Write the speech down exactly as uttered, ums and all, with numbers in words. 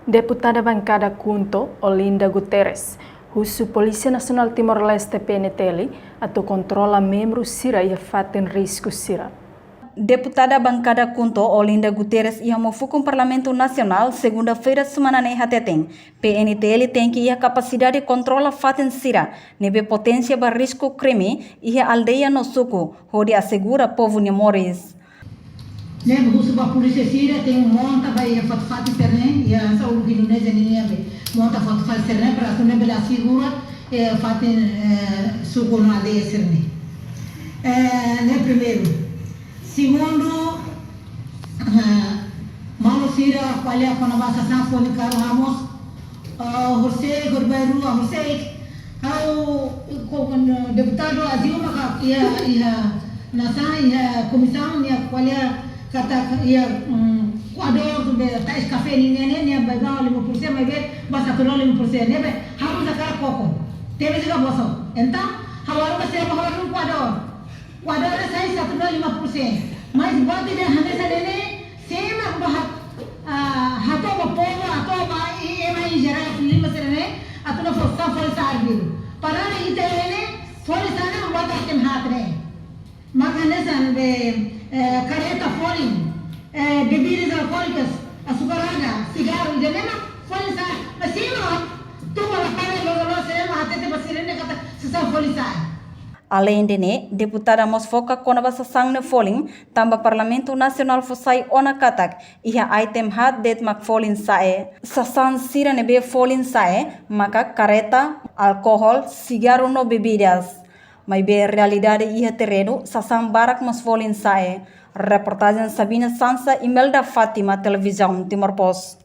Deputada Bankada KHUNTO, Olinda Guterres, husu Polísia Nasionál Timor-Leste, P N T L, atu kontrola membru sira iha fatin risku sira. Deputada Bankada KHUNTO, Olinda Guterres, iha mofukun Parlamentu Nasionál, segunda-feira semana ne'e hateten, P N T L tenke iha kapasidade kontrola fatin sira ne'ebé potensia ba risku krime iha aldeia no suku, hodi asegura povu nia moris. Ne'ebé husu ba polísia sira tenke monta ba iha fatin-fatin sira-ne'e, iha saúde Indonézia nian ne'ebé monta fatin-fatin sira-ne'e, para atu nune'e bele asegura, eh, fatin, eh, suku no aldeia sira-ne'e. Eh, ne'e primeiru. Segundu, eh, malu sira ko'alia kona-ba sasán folin karau hamoos, ah, horisehik, horibainrua, horisehik. Ha'u ko-, ko-, deputadu Aziu maka iha, iha nasaun, iha komisaun, nia ko'alia katak iha, mm, koadór ne'ebé tau kafé nian ne'e, nia baibaun lima puluh sen, maibé ba satu nol lima puluh sen. Ne'ebé ha'u hakarak koko. Tebe juga boso. Entaun, ha'u haruka sira ba halo koadór. Koadór ne'e sai satu nol lima puluh sen. Mas buat ida hanesan ne'e, sé mak bá, ah, hato'o ba povu, hato'o ba i-, ema em geral, lima sira-ne'e, atu nune'e fó sasán folin sa'e arbiru. Para ita ne'e, folin sa'e ne'e buat item haat ne'e. Maka hanesan be, eh, kareta folin, eh, bebidas alkoólikas, açucarada, sigarru, ida-ne'e mak folin sa'e. Mas sé mak tun ba la paga loos-loos, sé mak hatete ba sira-ne'e katak sasán folin sa'e. Aleinde ne'e, deputada mós foka kona-ba sasán ne'e folin, tanba Parlamentu Nasionál fó sai ona katak iha item haat de'it mak folin sa'e. Sasán sira ne'ebé folin sa'e maka kareta, alkohol, sigarru no bebidas. Maibé realidade iha terrenu, sasán barak mós folin sa'e. Reportajen Sabina Sansa, Imelda Fátima, Televizaun Timor Post.